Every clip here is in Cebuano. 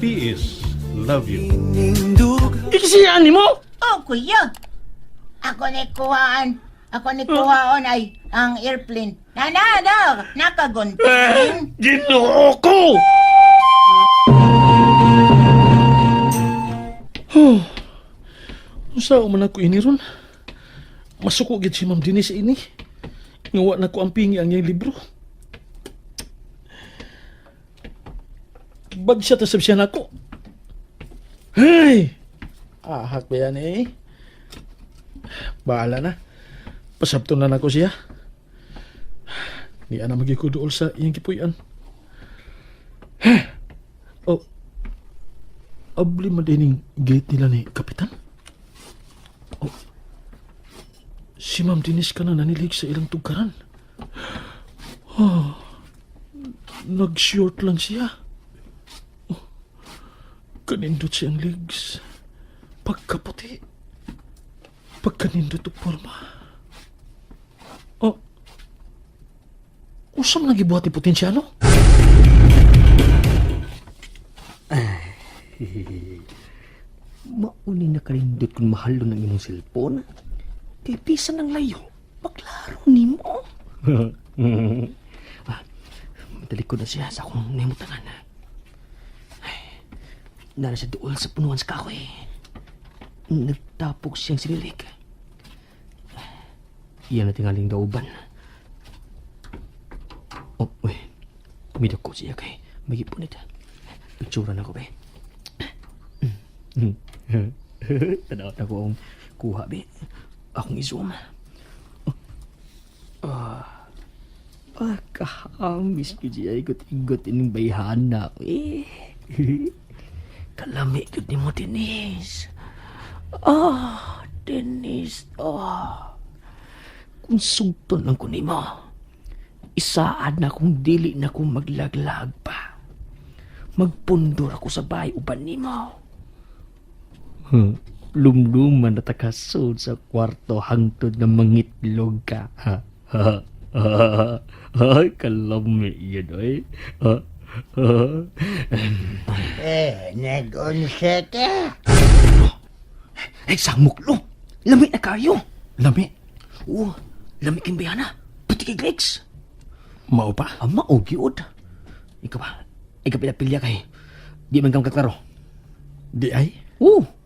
PS love you. Ikisiyaan nimo? Oh, kuya. Ako ni kuhaan. Ako ni kuhaon ay ang airplane. Na na na, nakagunting. Ginoo ko! Unsa man ako ini ron? Masuko gid si Ma'am Denise ini. Nga wa na ko ampingi ang iyang libro. Bag siya tasab siya nako. Hey! Ahak ba yan eh? Bahala na. Pasabto na nako siya. Di ana magikuduol sa iyang kipuy-an. Oh. Abli man din gate nila ni Kapitan. Si Ma'am Denise ka na nanilig sa ilang tugkaran. Oh, nag-short lang siya. Oh, kanindot siyang legs. Pagkaputi. Pagkanindot og forma. Oh, usam na gibuhat ni Potensyano? Mauni na karindot kung mahalo ng imong cellphone. Kay bisan ng layo, maklaro nimo. Ah, matalikod na siya sa akong nahimutangan. Ay, nara siya dool sa punuan sa kahoy. Nagtapok siyang sinilik. Iyan na tingaling dauban. Oh, uy. Kumidako siya kay magipunit. Picture na ko, be. Tanaw na ko ang kuha, be. Akong i-zoom. Ah, ah, kahamis ko siya. Igot-igot ining bayhana, eh. Kalami gud nimo, Denise. Ah, Denise, ah. Kung sugton lang ko nimo, isaad na kung dili na kung maglaglag pa. Magpundor ako sa bahay uban nimo. Lumluman na takasod sa kwarto hangtod nga mangitlog ka. Ha? Ha? Ha? Ay, kalami yun, ay. Ha? Ha? Eh, nag-unsa ka. Ay, samok lo. Lami na kayo. Lami. Oo, lami kang bayana. Puti kay Glex. Mao pa? Ama, o giod. Ikaw ba? Ikaw pinapilya kay. Di man kang kaklaro. Di ay? Oo.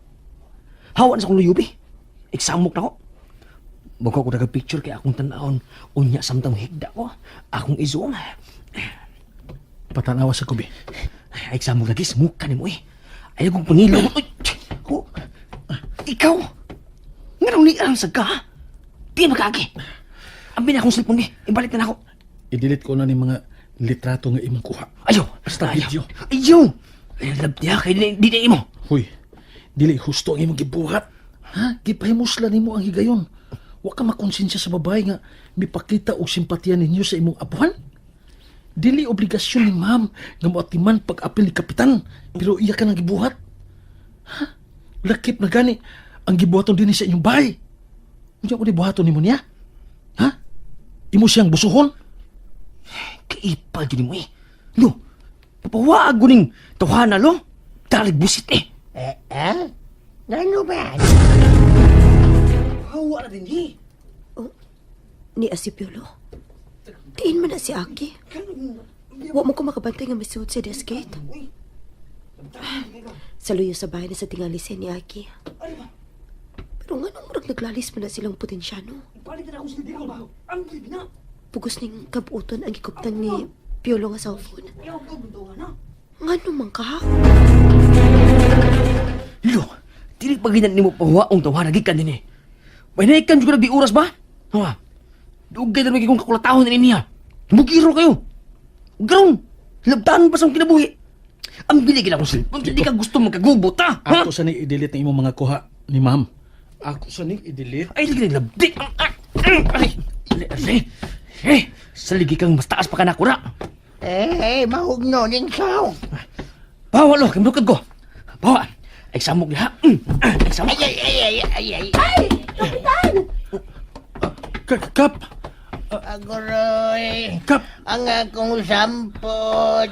Hawa na sa akong luyubi. Iksamok na ko. Bago ko picture kay akong tanawon. Unya samtang higda ko. Akong i-zoom. Patanawa sa kubi. Ay, samok lagi. Smuka ni mo eh. Ayaw kong pangilo. Uy! Oh, ikaw! Nga nung ni sa ka? Di makaagi. Ang na akong cellphone eh. Ibalik na ako. I-delete ko na ni mga litrato nga imong kuha. Ayaw! Basta Ayaw. video. Ayaw! Ayaw, love niya. Kaya di na imo. Huy, dili husto ang imong gibuhat. Ha? Gipahimusla nimo ang higayon. Wa ka makonsensya sa babae nga mipakita og simpatiya ninyo sa imong apuhan. Dili obligasyon ni ma'am nga moatiman pag-apil ni kapitan, pero iya ka nang gibuhat. Ha? Lakip na gani ang gibuhaton dinhi sa inyong bahay. Unya ko ni buhaton nimo niya? Ha? Imo siyang busuhon? Kaipal yun mo eh. Lo, papawaag ko ning tawhana lo. Dalig busit eh. Eh, eh? Ano ba? Hawa na din eh. Ni Asipiolo. Tiin man na si Aki. Wa mo ko makabantay nga misuod sa gate. Sa luyo sa bahay na sa tingali siya ni Aki. Pero nga nung murag naglalis man na silang potensyano. Pugos ning kabuuton ang gikuptan ni Piolo nga cellphone. Nga naman ka? Lo, dili pa ginan nimo pahuwaong tawhana gikan din eh. May naikan juga di oras ba? Ha? Dugay na kung kakulatahon na niya. Mugiro kayo. Garong, labtan pa sa akong kinabuhi. Ang bili gina akong cellphone, di ka gusto magkagubot ha? Ha? Ako sa ning i-delete ang imong mga kuha ni ma'am. Ako sa ning i-delete. Ay, lagi na labdik. Ay, ay, eh, sa ligi kang mas taas pa ka na kura. Eh, eh, mahugno ning saw. Bawa lo, kimrukad ko. Bawa. Ay, samok niya. Ay, samok. Ay, ay, ay, ay, ay, ay. Kap! Aguroy. Kap! Ang akong sampot.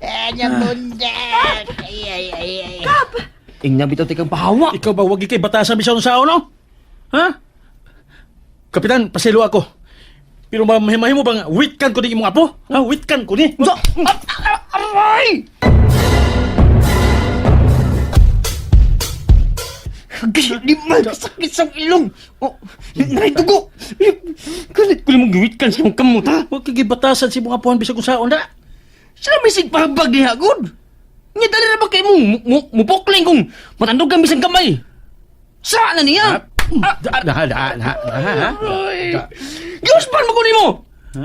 Ay, nabundak. Ay, ay, ay, ay. Ingna bitaw tikang pahawa. Ikaw ba wag kay batasan bisan sa no? Ha? Kapitan, paselo ako. Pero mahimo bang witkan ko ni imong apo? Ha, witkan ko ni. Unsa? Aray! Di man sakit sa ilong. Oh, naray dugo. Kalit ko limong giwit kan sa imong kamot ha. Wag kay gibatasan si imong apohan bisan kung saon na. Sila may sigpahabag diha gud. Nya dali ra ba kay mo mupokling kung matandog kang bisan gamay. Sa na niya? Da, da, da, da, da, ha? Aray! Giuspan mo ko nimo.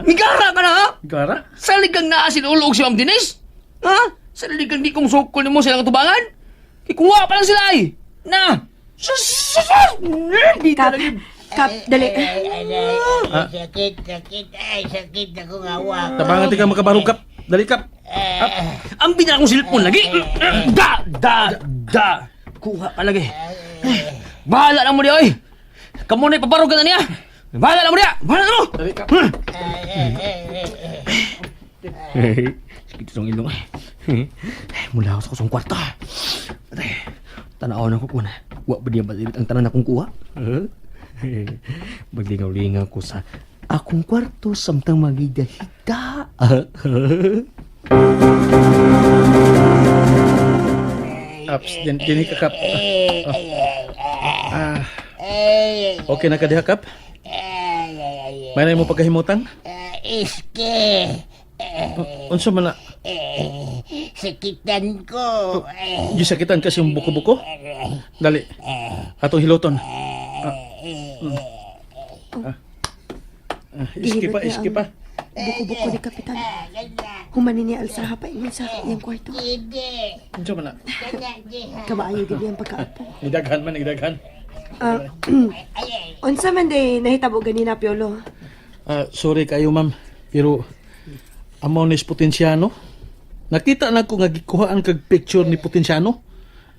Migara ka na ha? Gara? Salig kang naa sinulo og si Ma'am Denise? Ha? Salig kang di kong sukol nimo silang tubangan? Kikuha pa lang sila ay. Na! Sus! Sus! Sus! Bita Kap, lagi. Kap, dali. Ay, ay, ay, ay, sakit, sakit. Ay, sakit akong hawak. Tabangan ti ka makabarog kap. Dali kap. Ang bina akong cellphone lagi. Da! Da! Da! Kuha ka lagi. Bahala na mo di oy. Kamu na ipabarog ka na niya. Bahala na mo diya. Bahala na mo. Dali kap. Sakit sa ilong ay. Mula ako sa kusong kwarta. Atay, tanaw na ko kuna. Wa ba niya malilit ang tanan akong kuha? Maglingaw-lingaw ko sa akong kwarto samtang magigahita. Aps, din, dinhi ka kap. Ay, ay, ay, Ah, ay, okay na ka diha kap? ay, ay, ay, May na mo pagkahimutan? ay, iske. Unsa man na Eh, sakitan ko. Eh, gisakitan kasi yung buko-buko? Dali. Atong hiloton. Ah. Ah, iski pa, Gihilot niya iski ang pa. Buko-buko ni Kapitan. Human ni alsaha pa ingon sa iyang kwarto. Hindi. Unsa man na? Kamaayo gid ang pagkaapo. Nidaghan man, nidaghan. Ah, unsa man day nahitabo ganina, Piolo? Ah, sorry kayo ma'am, pero amo ni Potensiano. Nakita na ko nga gikuhaan kag picture ni Potensiano.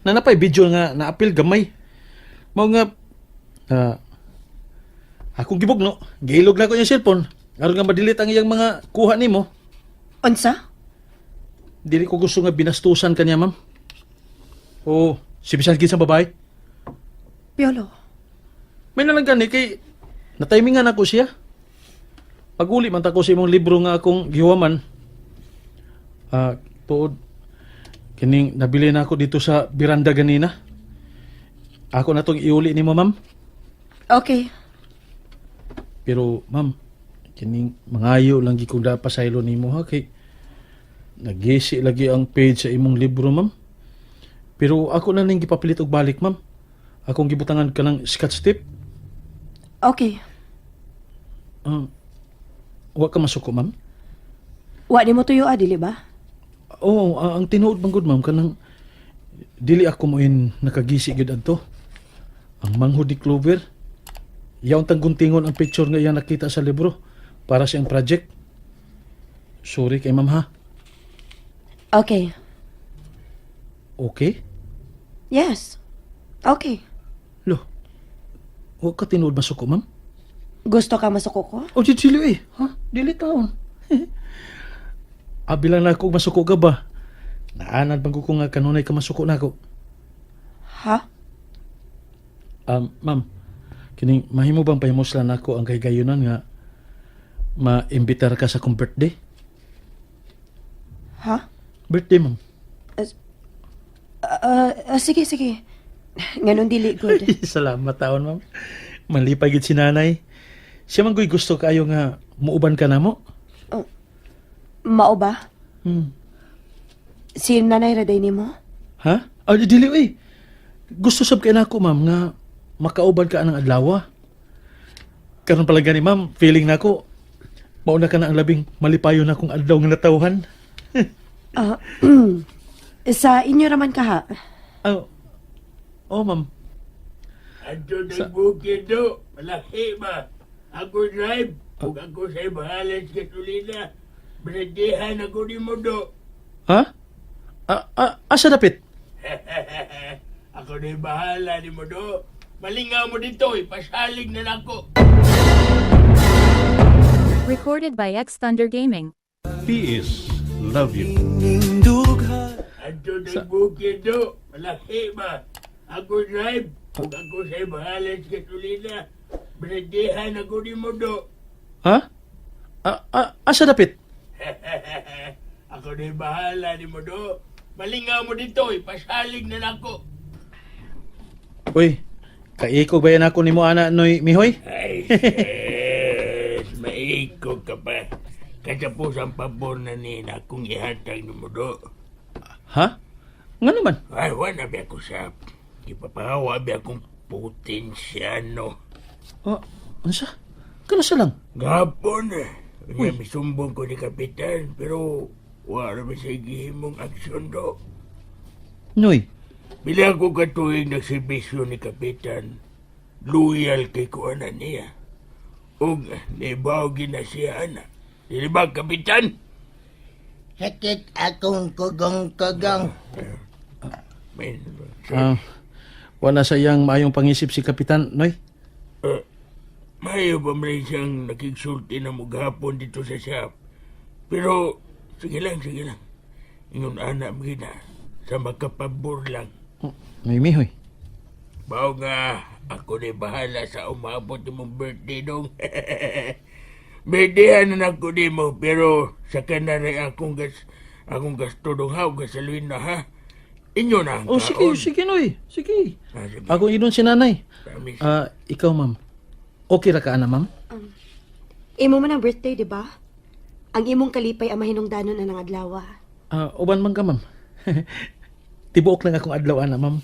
Na napay video nga naapil gamay. Mao nga ah, akong gibugno, gihilog na ko yung cellphone. Aron nga ma-delete ang iyang mga kuha nimo. Unsa? Dili ko gusto nga binastusan kanya, ma'am. Oo, si bisan sa babae. Piolo. May nalang gani kay natimingan ako siya. Paguli man ta ko sa imong libro nga akong gihuwaman. Ah, tuod kining nabili na ako dito sa biranda ganina. Ako na tong iuli nimo, ma'am. Okay. Pero ma'am, kining mangayo lang gi kong dapasaylo nimo ha kay nagisi lagi ang page sa imong libro, ma'am. Pero ako na ning gipapilit og balik, ma'am. Akong gibutangan ka ng scotch tape. Okay. Ah, wa ka masuko, ma'am? Wa nimo tuyo ah, dili ba? Oo, ang tinuod man gud ma'am kanang dili ako mo in nakagisi gyud adto. Ang manghod ni Clover. Yaon tang guntingon ang picture nga iyang nakita sa libro para sa iyang project. Sorry kay ma'am ha. Okay. Okay? Yes. Okay. Lo. Wa ka tinuod masuko, ma'am? Gusto ka masuko ko? O di dili eh. Ha? Dili taon. Abi lang na ako masuko ka ba? Naanad bang ko nga kanunay ka masuko na ako. Ha? Ma'am, kining mahimo bang pahimuslan nako ang kahigayunan nga maimbitar ka sa akong birthday? Ha? Birthday, ma'am. Sige, sige. Nganon dili good. Salamat taon, ma'am. Malipay gid si nanay. Siya man ko'y gusto kaayo nga muuban ka namo. Mao ba? Si Nanay Raday nimo? Ha? Ah, di- dili oy. Gusto sab kay nako, ma'am, nga makauban ka anang adlaw. Karon pala gani, ma'am, feeling nako mauna ka na ang labing malipayo na akong adlaw nga natawhan. Ah, sa inyo raman ka ha? Oh, oh ma'am. Adto nagbukid do, malaki ba? Ako drive, ug ako sa'y bahala sa gasolina. Bradihan ako ni mo do. Ha? Ah, ah, asa dapit? Ako na'y bahala ni mo do. Malingaw mo dito, ipasalig na nako. Recorded by X Thunder Gaming. PS Love you. Adto ng bukid do. Malaki ba? Ako drive. Ug ako sa bahala sa gasolina. Bradihan ako ni mo do. Ha? Asa dapit? Ako na bahala ni mo do. Malingaw mo dito, ipasalig na nako. Uy, kaikog ba yan ako nimo ana Noy Mihoy? Ay, sis, maikog ka pa. Katapos ang pabor na nina kung ihatag ni mo do. Ha? Nga naman. Ay, wala ba ako sa ipapahawa ba akong potensyano. Ah, unsa? Kana sa lang. Gapon eh. Unya, misumbong ko ni Kapitan, pero wala ba sa gihimong aksyon do. Noy, Bila ko katuig nagserbisyo ni Kapitan, loyal kay kuana niya. Ug nibaw gina siya ana. Dili ba, Kapitan? Sakit akong kugong-kugong. May, ah, wala sa iyang maayong pangisip si Kapitan Noy. Mayo pa man rin siyang nakigsulti na mughapon dito sa shop. Pero, sige lang, sige lang. Ingon anak mo gina, sa makapabor lang. Noy Mihoy. Bao nga, ako na bahala sa umabot mong birthday dong. Birthday na ako di mo, pero sa kanari akong gasto dong ha, gasaluin na ha. Inyo na ang Oh, sige, kaon. sige Noy. Sige. Ah, sige. Ako inon si nanay. Promise. Ah, ikaw ma'am. Okay ra ka ana ma'am? Imo man ang birthday, di ba? Ang imong kalipay ang mahinungdanon na ng adlaw. Ah, uban man ka ma'am. Tibuok lang akong adlaw ana ma'am.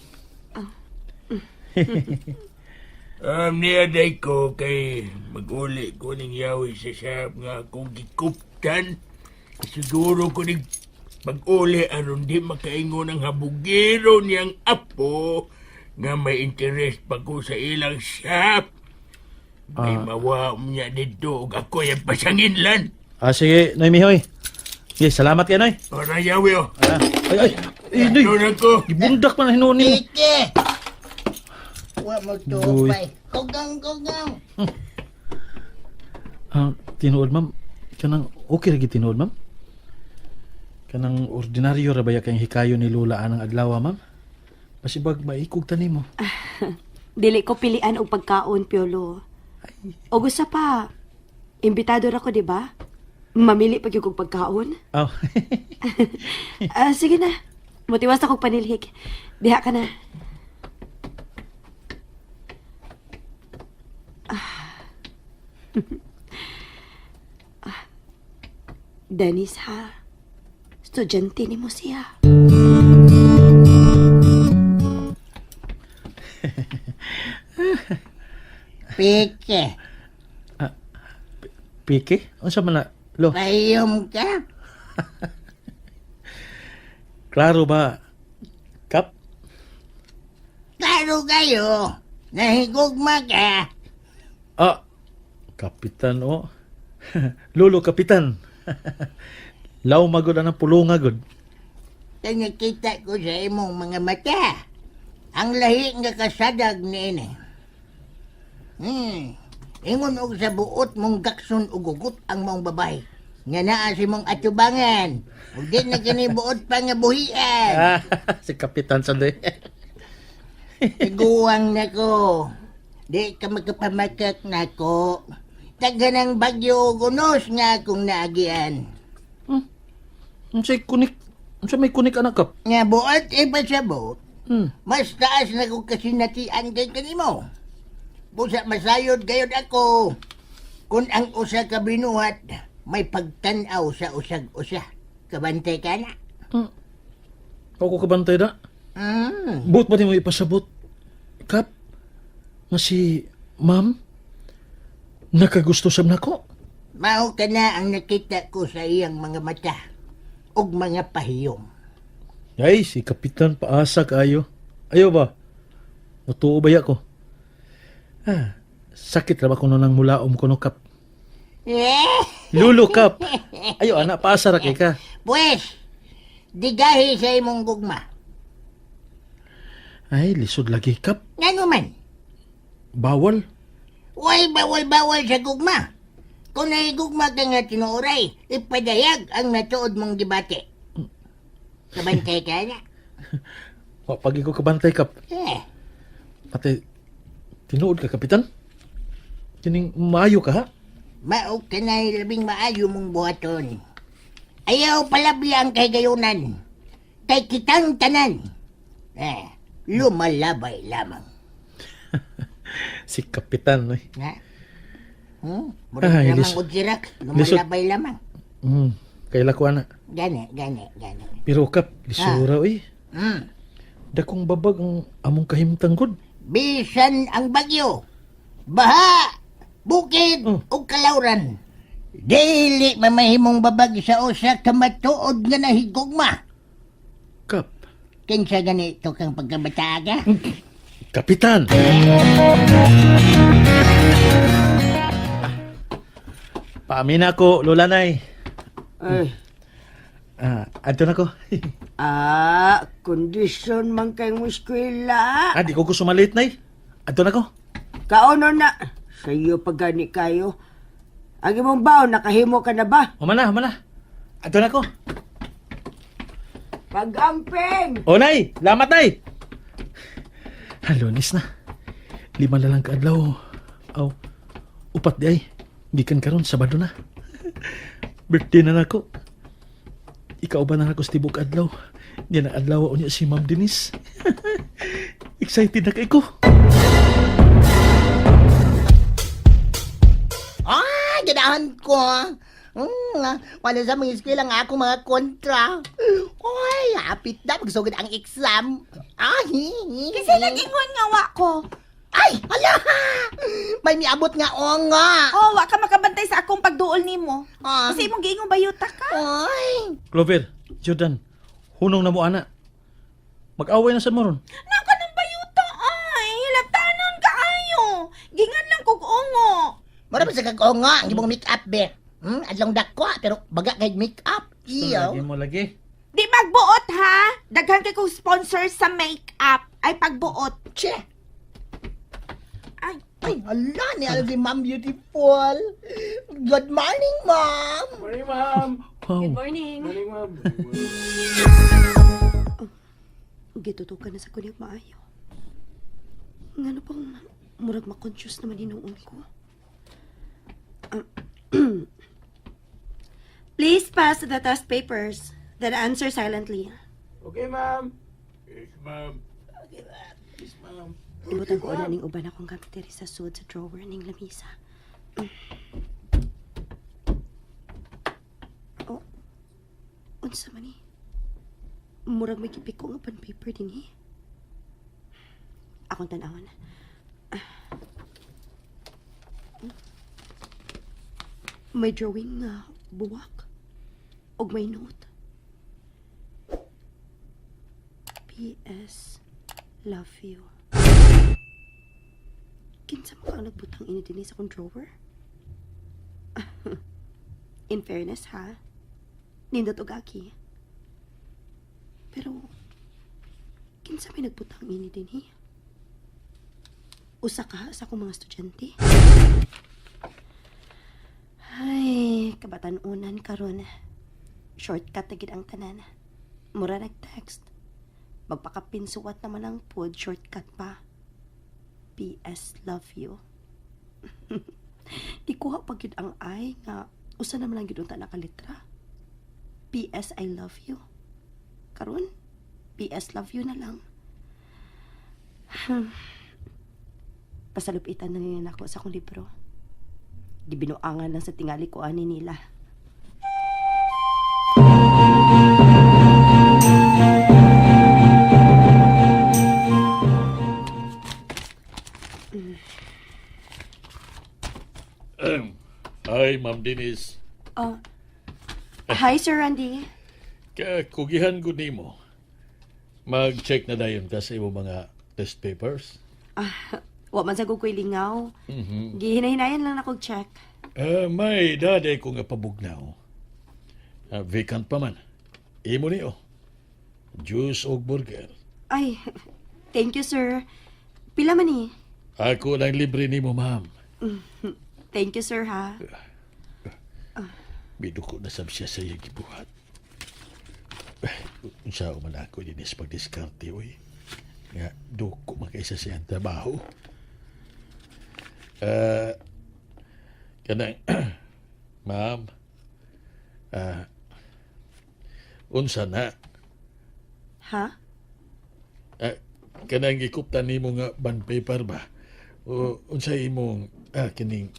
Niaday ko kay mag-uli ko ning yawi sa shop nga akong gikuptan. Siguro ko ning pag-uli aron di makaingon ang habugero niyang apo nga may interest pa ko sa ilang shop. May mawa niya dito ug ako yung pasangin lan. Ah, sige, Noy Mihoy. Sige, salamat kay Noy. Ora yawi oh. Ah, ay, ay, ay, Noy. Doon ako. Gibundak man na hinuon nimo. Pike! Wa mo tupay. Kugang-kugang. Ah, tinuod ma'am. Kanang okay ra gid tinuod ma'am. Kanang ordinaryo ra ba ya kang hikayo ni Lola anang adlaw ma'am? Pasibag maikog ta nimo. Dili ko pilian og pagkaon, Piolo. O gusto pa, imbitado ra ko, di ba? Mamili pag yung pagkaon. Aw. Ah, sige na. Mutiwas akong panilhik. Diha ka na. Ah. Ah. Dennis, ha? Estudyante ni mo siya. Pike, Piki? Unsa man na? Lo, payom ka. klaro ba? Kap? Klaro kayo. Nahigugma ka. Ah, kapitan oh. Lolo kapitan. Law magod anang pulunga gud. Nakita ko sa imong mga mata. Ang lahi nga kasadag ni ini. Ingon og sa buot mong gakson ug ugot ang mong babay. Nga naa si mong atubangan. Ug di na kini buot pa nga buhian. Ah, si kapitan sa day. Iguang nako. Di ka magkapamakak nako. Taga ng bagyo ug unos nga akong naagian. Unsay kunik? Unsa may kunik anak kap? Nga buot ipasabot. Mas taas na kong kasinatian kay kanimo. Busa masayod gayod ako. Kung ang usa ka binuhat, may pagtan-aw sa usag-usa. Kabantay ka na. Ako kabantay na. Buot ba nimo ipasabot? Kap, nga si ma'am, nakagusto sab nako. Mao ka na ang nakita ko sa iyang mga mata ug mga pahiyom. Ay, si Kapitan paasa kaayo. Ayo ba? Mutuo ba ya ko? Ah, sakit ra ba kuno nang mulaom kuno kap? Eh, Lulo kap. Ayo anak paasa ra kay ka. Pwes, digahi sa imong gugma. Ay, lisod lagi kap. Ngano man, Bawal. way bawal-bawal sa gugma. Kung nahigugma ka nga tinuoray, ipadayag ang natuod mong gibati. Kabantay ka na. Wa pagi ko kabantay, Kap. Eh, Patay, tinuod ka, Kapitan? Kining maayo ka, ha? mao ka na labing maayo mong buhaton. Ayaw palabi ang kahigayunan. Kay kitang tanan. Eh, lumalabay lamang. Si Kapitan, eh. Ha? Murag Ay, lamang lisod. og sirak, lumalabay lamang. Kaila ko, ana. Gani, gani, gani. Pero, Kap, lisura, oy. Dakong babag ang among kahimtang gud. Bisan ang bagyo, baha, bukid, ug kalawran. Dili mamahimong babag sa usa ka matuod nga nahigugma. Kap. Kinsa ganito kang pagkabataga? Kapitan! Paamin ako, Lola Nay. Ay, Ah, adto na ko. ah, kondisyon man kay mo eskwela. Ah, di ko gusto malit, Nay. Adto na ko. Kaono na. Sa iyo pa gani kayo. Ang imong baon, nakahimo ka na ba? Humana, humana. Adto na ko. Pag-amping! O, Nay! Lamat, Nay! Halunis na. 5 na lang kaadlaw. Aw, 4 di ay. Gikan karon, Sabado na. Birthday na nako. Ikaw ba na nako sa tibok adlaw? Di na adlaw unya si Ma'am Denise. Excited na kay ko. Ah, ganahan ko. Wala sa mga eskwela nga ako mga kontra. Oy, hapit na magsugod ang exam. Ay, Kasi nag-ingon nga wa ko. Ay, hala! May miabot nga onga. Oh, wa ka makabantay sa akong pagduol nimo. Ah. Kasi imong giingon bayuta ka. Oy, Clover, Jordan, hunong na mo ana. Mag-away na sa mo ron. Naka ng bayuta ay, hilabtanon kaayo. Gingan lang kog ungo. mura pa sa kag-onga ang imong make-up be. Adlong dako pero baga kay make-up. Iyo. Lagi mo lagi. Di magbuot ha. Daghan kay kong sponsor sa make-up ay pagbuot. Che. Ay, Ay, hala ni Aldi Ma'am Beautiful. Good morning, Ma'am. Morning, ma'am. Wow. Good morning. Morning, ma'am. Gitutukan na sa kunyag maayo. Ngano pang murag makonsyos naman hinuon ko. Please pass the test papers, then answer silently. Okay, ma'am. Yes, ma'am. Yes, ma'am. Ibutang ko na ning uban akong gamit diri sa sud sa drawer ning lamisa. Oh, unsa man ni? Murag may gipiko nga pan paper dinhi. Akong tan-awon. May drawing nga buwak og may note. P.S. Love you. Kinsa mo ka ang nagbutang ini dinhi sa akong drawer? In fairness ha, nindot og aki. Pero kinsa may nagbutang ini dinhi? Usa ka sa akong mga estudyante. Ay, kabatan-unan karon. Shortcut na gid ang tanan. Mura nag-text. Magpakapinsuwat naman ang pod, shortcut pa. P.S. Love you. Gikuha pa gyud ang I nga usa naman lang gyud unta nakalitra. P.S. I love you. Karon, P.S. Love you na lang. Pasalupitan na nila nako sa akong libro. Gibinuangan lang sa tingali ko ani nila. Hi, Ma'am Denise. Oh. Hi, Sir Randy. Kakugihan ko nimo. Mag-check na dayon ka sa imong mga test papers. Ah, wa man sa kukoy lingaw. Gihinahinayan lang ako check. Ah, may daday ko nga pabugnaw. Ah, vacant pa man. Imo ni oh. Juice og burger. Ay, thank you, sir. Pila man eh. Ako lang libre nimo, ma'am. Thank you, sir, ha. Miduko na sab siya sa iyang gibuhat. Unsa man ako din sa pagdiskarte, uy. Nga, duko man kaysa sa iyang trabaho. Kanang, ma'am, unsa na? Ha? Kanang gikuptan nimo nga bond paper ba? O unsa imong kining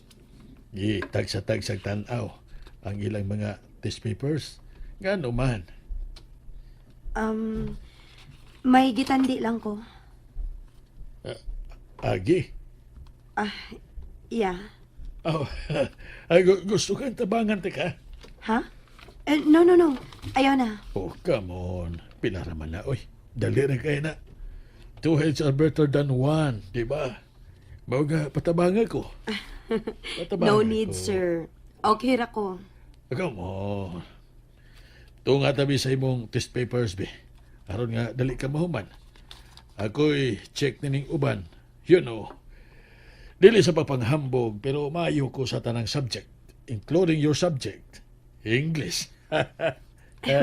gitagsa-tagsag tan-aw ang ilang mga test papers? Ngano man? May gitandi lang ko. Agi. Ah, yeah. Oh, ay, gusto kang tabangan ka? Ha? Eh, no, no, no. Ayaw na. Oh, come on. Pila ra man na, oy. Dali ra kay na. Two heads are better than one, di ba? Mao nga patabangan ko. Patabangan No need, ko. sir. Okay ra ko. Come on. Tunga tabi sa imong test papers, be. Aron nga, dali ka mahuman. Ako'y check nining uban. You know. Dili sa papanghambog, pero maayo ko sa tanang subject, including your subject, English.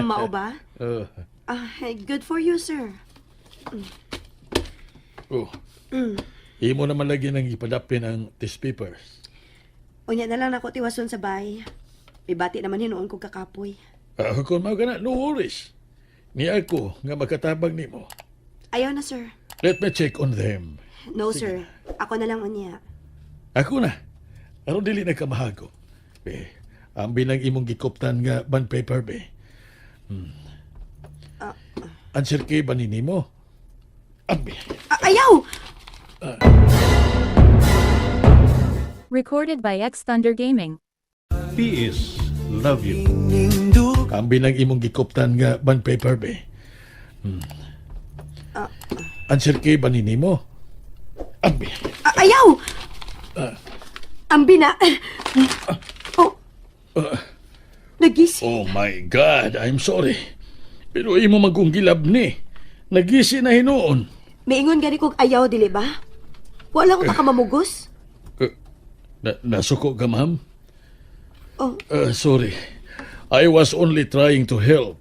Mao ba? Ah, good for you, sir. Oh. Imo naman lagi nang ipadapin ang test papers. Unya na lang nako tiwason sa bay. Mibati naman hinuon kog kakapoy. Kung mao na, no worries. Ni ako nga makatabang nimo. Ayaw na, sir. Let me check on them. No, sir. Ako na lang unya. Ako na. Aron dili na ka mahago. Be, ang bilang imong gikuptan nga bond paper be. Answer key ba ni nimo? Ambi. Ah, ayaw! Recorded by X Thunder Gaming. PS love you. Ang bilang imong gikuptan nga bond paper be. Answer key ba ni nimo? Ambi. Ah, ayaw! Ambi na. Oh. Nagisi. Oh my God, I'm sorry. Pero imo magong gilab ni. Nagisi na hinuon. Miingon gani kog ayaw, dili ba? Wala ko ta ka mamugos. Nasuko ka, ma'am? Oh. Sorry. I was only trying to help.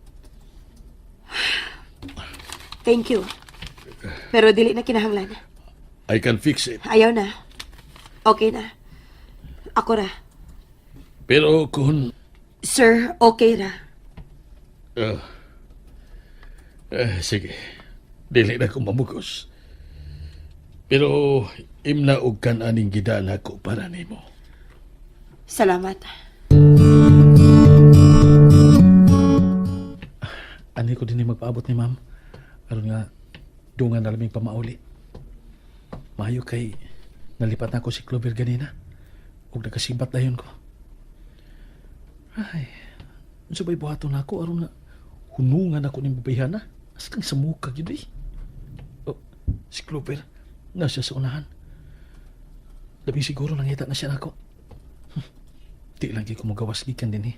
Thank you. Pero dili na kinahanglan. I can fix it. Ayaw na. Okay na. Ako ra. Pero kung Sir, okay ra. Sige. Dili na ko mamugos. Pero imna og kan aning gidala ko para nimo. Salamat. Ani ko din magpaabot ni ma'am. Aron nga dungan na laming pamauli. Maayo kay nalipat na ako si Clover ganina. Ug nagkasibat dayon ko. Ay, unsa ba'y buhaton nako aron nga hunungan ako ning babayhana? As kang samuka gyud eh. Oh, si Clover na siya sa unahan. Labing siguro nangita na siya nako. Di lang gyud ko mogawas gikan din eh.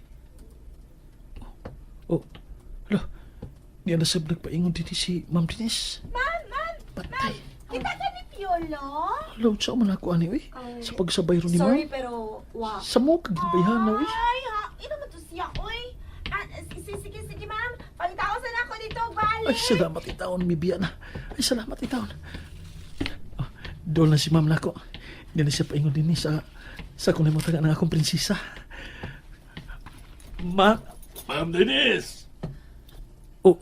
Oh, hala. Niya na sab nagpaingon din si Ma'am Denise. Ma'am, ma'am, Patay. Kita ka ni Piolo? Hala, unsa man ako ani oy? Sa pagsabay ron ni Sorry ma'am. pero wa. Sa mo kag bayhana oy. Ay, ha, ino man to siya, oy. Ah, sige, sige, sige, ma'am. Pangitaosan ako dito, bali. Ay, salamat itaon, mibiya na. Ay, salamat itaon. Oh, dool na si ma'am nako. Hindi na siya paingon din sa kung mo taga ng akong prinsesa. Ma, Ma'am Denise! Oh,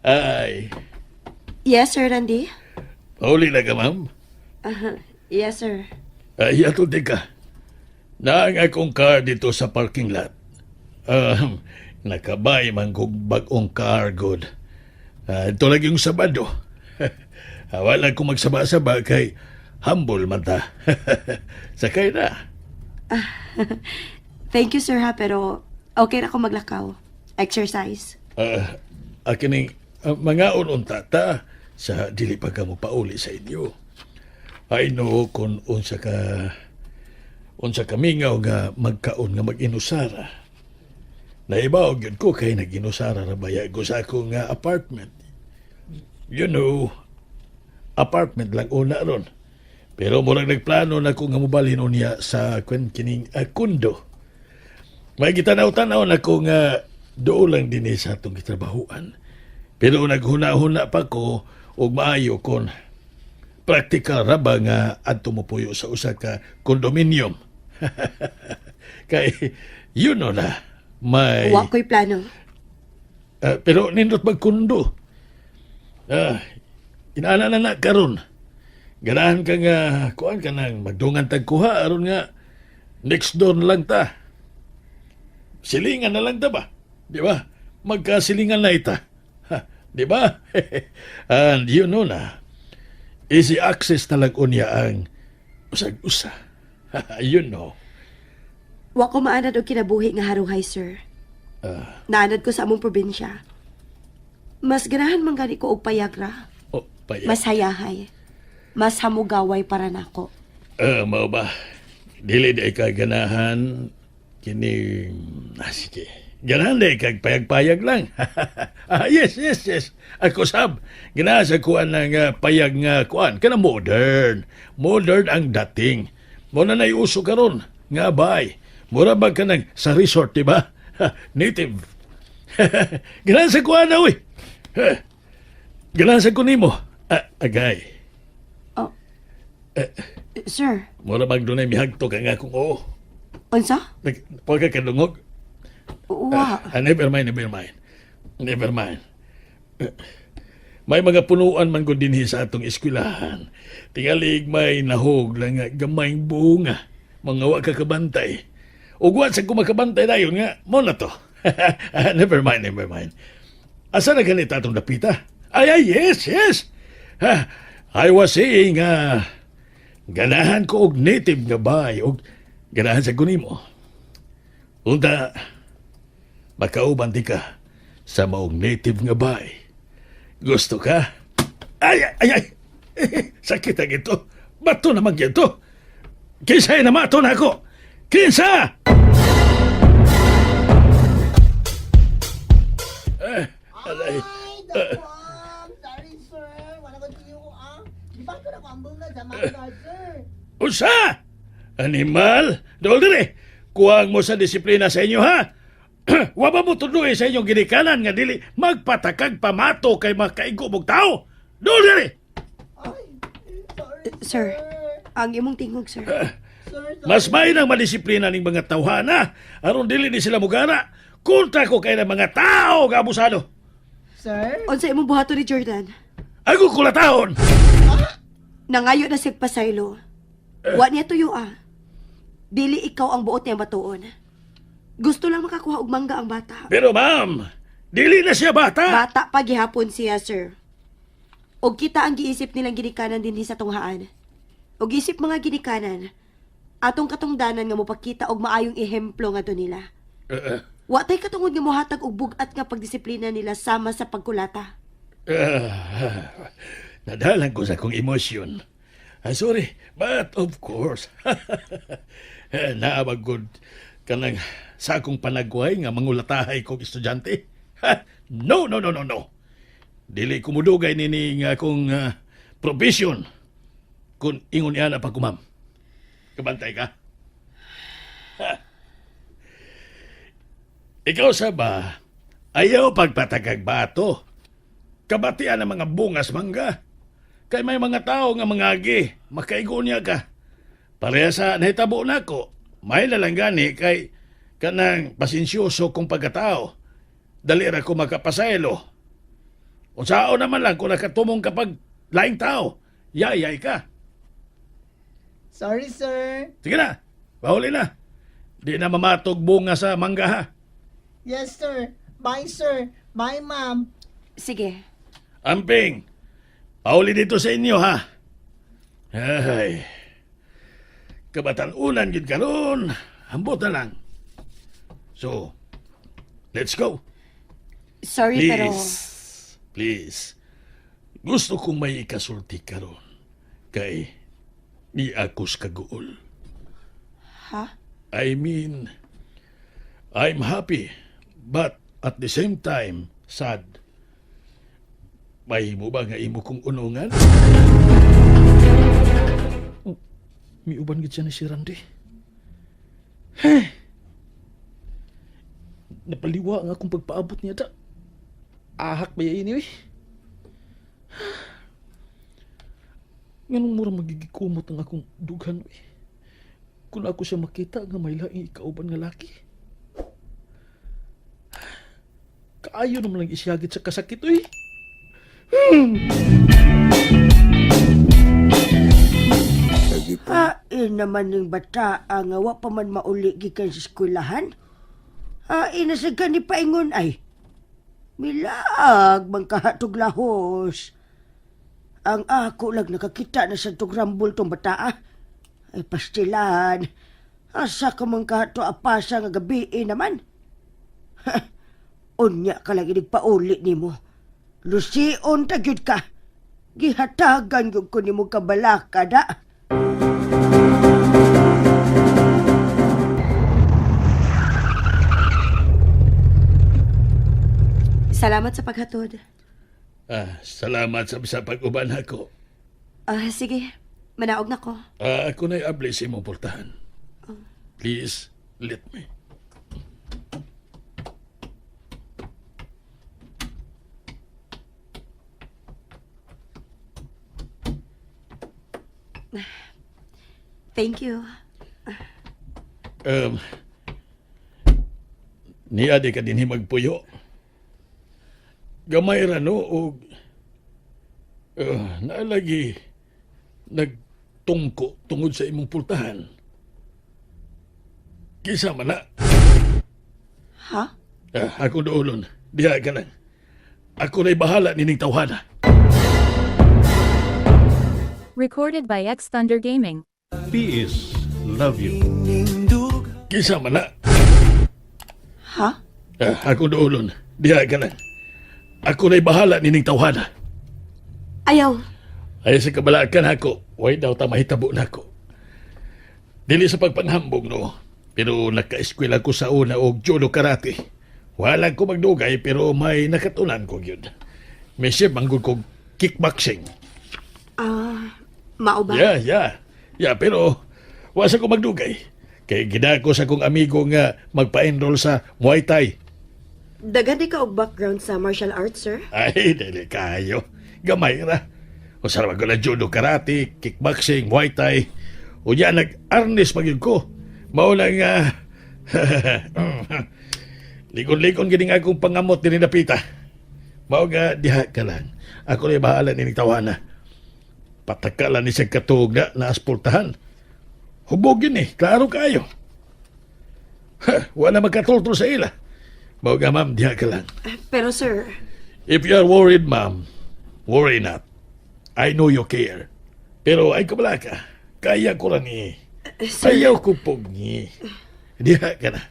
Ay, Yes, Sir Randy? pauli na ka, ma'am. Yes, sir. Ay, atol di ka. Naang akong car dito sa parking lot. Nakabay man kog bag-ong car, good. Ito lagi yung Sabado. Wala ko magsaba-saba kay humble man ta. Sakay na. Thank you, sir, ha, pero okay na ako maglakaw. Exercise. Akining mga unta ta sa dili pa ka mo pauli sa inyo. I know kung unsa ka mingaw nga magkaon nga mag-inusara. Naibaw gyud ko kay nag-inusara ra baya ko sa akong nga apartment. You know, apartment lang una ron. Pero murag nagplano na ko nga mobalhin unya sa kwen kining kondo. May gitanaw-tanaw na ko nga dool lang dinhi sa atong gitrabahuan. Pero naghuna-huna pa ko og maayo kon praktikal ra ba nga adto mo puyo sa usa ka condominium. Kay you know na may Wa ko'y plano. Pero nindot magkundo. Inaana na na karon. Ganahan ka nga kuan ka nang magdungan tag kuha aron nga next door na lang ta. Silingan na lang ta ba? Di ba? Magkasilingan na ita. Ha, di ba? And you know na, easy access na lang unya ang usag-usa. You know. Wa ko maanad og kinabuhi nga haruhay, sir. Naanad ko sa among probinsya. Mas ganahan man gani ko og payag ra. Oh, payag. Mas hayahay. Mas hamugaway para nako. Ah, mao ba? Dili di ka ganahan kini, sige. Ganahan di kag payag-payag lang. Yes. Ako sab ganahan sa kuan ng payag nga kuan kana modern. Modern ang dating. Mo na nay uso karon nga bay. Mura ba ka nang sa resort, di ba? Native. Ganahan sa kuan na, uy. Ha. Ganahan sa kunimo. Agay. Oh. Sir, Mura bang dunay mihagto ka nga kung oo. Unsa? Nag, pagka kadungog. Wa. Never mind, never mind. Never mind. May mga punuan man gud dinhi sa atong eskwelahan. Tingalig may nahog lang nga gamayng bunga. Mga wa ka kabantay. Ug wa sa kumakabantay dayon nga, mo na to. Never mind, never mind. Asa na ganita atong dapita? Ay, ay, yes. Ha, I was saying, ganahan ko og native nga bay, og ganahan sa kunimo. Unta, makauban di ka sa maong native nga bay. Gusto ka? Ay, ay, ay! Sakit ang ito. Bato naman ito. Kinsa na mato na ako? Kinsa? Aray. Ay, dawang! Sorry, sir. Wala ko tiyo ko, ah. Di ba ko na ko ambong na sa mga, sir? Unsa? Animal? Dool dire. Kuwang mo sa disiplina sa inyo, ha? Wa ba mo tudloy sa inyong ginikanan nga dili magpatakag pamato kay makaigo mong tao? Dool dire. Ay, sorry, Sir, ang imong tingog, sir. Sir, sorry. Mas may nang madisiplina ning mga tawhana aron dili ni sila mugana. Kontra ko kay ng mga tao nga abusado. Sir? Unsa imong buhaton ni Jordan? Ako kulatahon. Nangayo na siya pasaylo. Wa niya tuyo ah. Dili ikaw ang buot niya matuon. Gusto lang makakuha og mangga ang bata. Pero ma'am, dili na siya bata. Bata pa gihapon siya, sir. Og kita ang giisip nilang ginikanan dinhi sa tunghaan. Og isip mga ginikanan, atong katungdanan nga mopakita og maayong ehemplo ngadto nila. Wa tay katungod nga mohatag og bug-at nga pagdisiplina nila sama sa pagkulata. Nadalan ko sa akong emosyon. Sorry, but of course. Naa man gud kanang sa akong panagway nga mangulatahay kong estudyante. Ha, no, no, no, no, no. Dili ko mudugay nini nga akong provision kung ingon niya na pa ko, ma'am. Kabantay ka? Ha. Ikaw sa ba, ayaw pagpatakag bato. Kabatian ang mga bungas mangga. Kay may mga tao nga mangagi, makaigo niya ka. Pareha sa nahitabo nako, may lalanggani kay kanang pasensyoso kong pagkatao. Dali ra ko makapasaylo. Unsaon naman lang kung nakatumong kapag laing tao, yayay ka. Sorry, sir. Sige na, pahuli na. Di na mamatog bunga sa mangga ha. Yes, sir. Bye, sir. Bye, ma'am. Sige. Amping, pauli dito sa inyo ha. Ay, kabatan-unan gid karon. Ambot na lang. So, let's go. Sorry pero Please, please. Gusto kong may ikasulti karon. Kay, ni akos kaguol. Ha? I mean, I'm happy, but at the same time, sad. May mo ba nga imo kong unungan? Oh, miuban gid siya ni si Randy. Hey. Napaliwa ang akong pagpaabot niya da. Ahak ba ini eh. Nganong mura magigikumot ang akong dughan eh. Kung ako siya makita nga may laing ikauban nga laki. Kaayo naman lang isiyagit sa kasakit eh. Hain naman ning bata nga wa pa man mauli gikan sa eskwelahan. Hain na sa gani paingon ay. Milaag man kahatog lahos. Ang ako lang nakakita na sa rambol tong bata ah. Ay pastilan. Asa ka man kahato apasa nga gabi eh, naman. Unya ka lang inig pauli nimo. Lusion ta gyud ka. Gihatagan gyud ko nimo kabalaka da. Salamat sa paghatod. Ah, salamat sa pag-uban ako. Ah, sige. Manaog na ko. Ah, ako na'y abli sa imong pultahan. Please, let me. Thank you. Niya di ka din magpuyo. Gamay ra no og naalagi nagtungko tungod sa imong pultahan. Kisa man na. Ha? Ah, ako doolon. Diha ka lang. Ako na'y bahala nining tawhana. Recorded by X Thunder Gaming. P.S. Love you. Kisa man na. Ha? Ah, ako doolon. Diha ka lang. Ako na'y bahala nining tawhana. Ayaw. Ay sa kabalakan ako, way daw ta mahitabo nako. Dili sa pagpanghambog no, pero nakaeskwela ko sa una og judo karate. Wala ko magdugay pero may nakatunan ko gyud. May siya manggod kog kickboxing. Ah, mao ba? Yeah, yeah. Yeah, pero wa sa ko magdugay. Kay gidako sa kong amigo nga magpa-enroll sa Muay Thai. Daghan di ka og background sa martial arts, sir? Ay, dili kayo. Gamay ra. O sa ko na judo, karate, kickboxing, muay thai. O yan, nag-arnis pag yun ko. Mao lang nga. Likon-likon gini nga akong pangamot din napita. Mao nga, diha ka lang. Ako na bahala ni tawana. Patakalan ni siyang katuog na naaspultahan. Hubog yun eh, klaro kayo. Ha, wala magkatultol sa ila. Mao nga ma'am, diha ka lang. Pero sir, If you are worried, ma'am, worry not. I know you care. Pero ay kabala ka. Kaya ko lang eh. Sir, Ayaw ko pog ni. Diha ka na.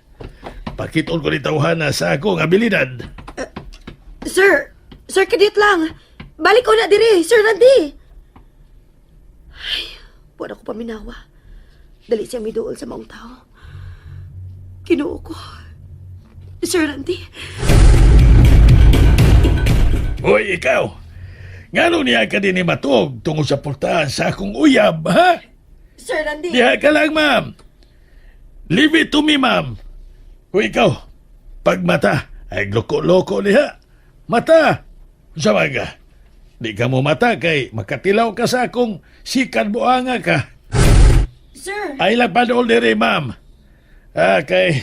Pakiton ko ni tawhana sa akong abilidad. Sir, sir kadiyot lang. Balik ko na diri, Sir Randy. Ay, wala ko paminawa. Dali siya miduol sa maong tao. Kinuo ko. Sir Randy, Hoy, ikaw. Ngano niya ka din ni matuog tungod sa pultahan sa akong uyab, ha? Sir Randy. Diha ka lang, ma'am. Leave it to me, ma'am. Hoy, ikaw. Pag mata, ay loko-loko niya. Mata. Sa mga. Di ka mo mata kay makatilaw ka sa akong sikan buanga ka. Sir, Ay lang panool diri, ma'am. Ah, kay...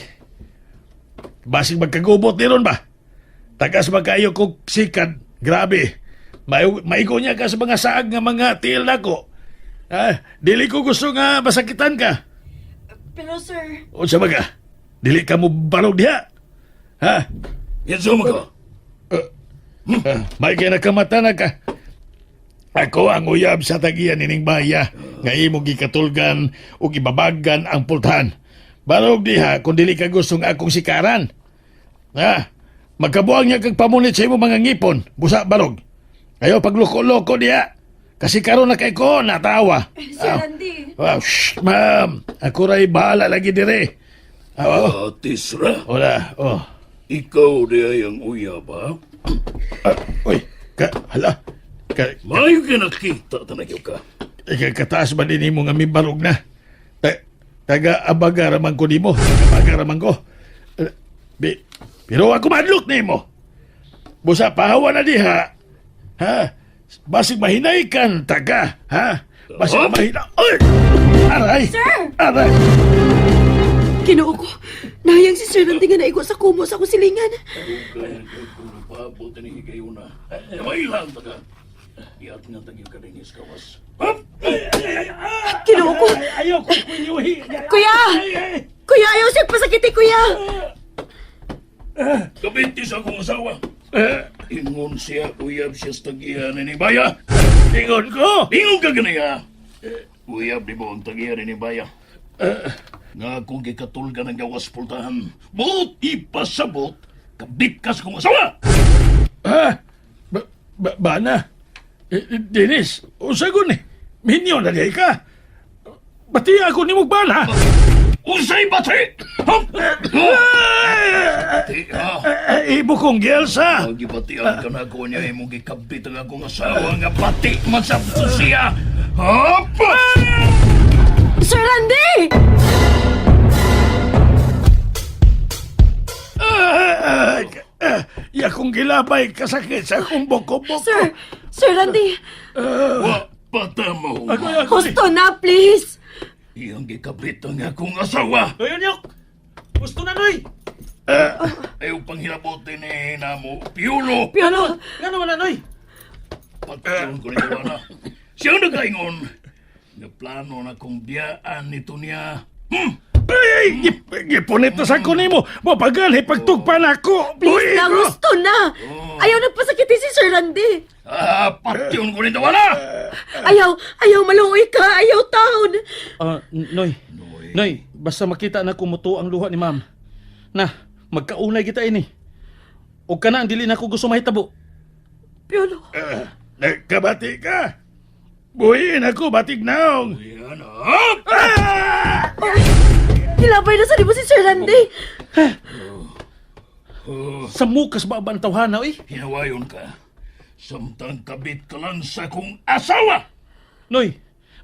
Basig magkagubot ni ron ba? Tagas magkayo kog sikan. Grabe. Maigo niya ka sa mga saag nga mga tiil nako. Ah, dili ko gusto nga masakitan ka. pero sir, O sa mga, dili ka mo barog diha. Ha? Kinsa man ka? Ah, may kay nakamata na ka. Ako ang uyab sa tagiyan nining baya nga imong gikatulgan ug ibabagan ang pultahan. Barog diha kung dili ka gustong akong sikaran. Ha? Magkabuang niya kag pamunit sa imong mga ngipon, busa barog. Ayo pagloko-loko diha. Kasi karon na kay ko natawa. Sir Randy. Ah, shh, ma'am. Ako ray bahala lagi dire. Ah, oh. Tisra, Wala, oh. ikaw di ay ang uyab, ha? Ah, uy, ka, hala. Ka, Maayo ka nakita tanagyo ka. Ika kataas ba din mo nga may barog na? Ta, taga abaga raman ko nimo. Abaga raman ko. Eh, Bi, Pero ako madlok nimo. Busa pahawa na diha. Ha? Basig mahinay kan taga, ha? Basig mahina. Ay! Aray! Sir! Aray! Ginoo ko. Nahayang si Sir Randy nga naigo sa kumo sa akong silingan. Paabot ni higayuna. May lang taga. Iat nga tagyo ka rin kawas. Hop! Ginoo ko. Ayaw ko kuyuhi. Kuya! Kuya, ayaw siya pasakiti, kuya! Kabinti sa akong asawa. Ingon siya, uyab siya sa tagiya ni Baya. Ingon ko! Ingon ka ganiya. Uyab di mo ang tagiya ni Baya. Nga akong gikatulga ng gawas pultahan. Buot ipasabot, kabit ka sa akong asawa! Ha? Ba, ba, bana? Eh, eh, Dennis, usagon eh. Minyo na di ka. Bati ako ni mong bana. Unsay bati! Hop! Bati ha? Ibo kong gelsa. Ang gibatian ka na ko niya imong gikabit ang akong asawa nga bati man sa siya. Hop! Sir Randy! Ah, ah, Yakong gilabay kasakit sa akong boko-boko. Sir! Sir Randy! Wa pata mo. Ako, ako. Husto na, please! Iyang gikabit ang akong asawa. Noy, Onyok! Gusto na, Noy! Ayaw panghilabotin ni namo. Piulo! Piolo! Nga naman na, Noy! Patyon ko nito na. Siya ang nagaingon. Nga plano na kong biyaan nito niya. Ay, gipunit na sa ko nimo. Mapagal, pagtugpan ako. Please Buhi na, ko. gusto na! Ayaw nagpasakiti si Sir Randy! Ah, patyon ko nito na. Ayaw! Ayaw maluoy ka! Ayaw taon! Ah, Noy. Noy, basta makita na kumuto ang luha ni ma'am. Na, magkaunay kita ini. O kana ang dili na ko gusto mahitabo. Piolo! Ah, Nagkabati ka. Buhiin ako, batig naong. Yan, hop! Ah! Nilabay na sa libo si Sir Randy! Sa mukas ba ang tawhana, oy? Hinawayon ka. Samtang kabit ka lang sa kong asawa. Noy,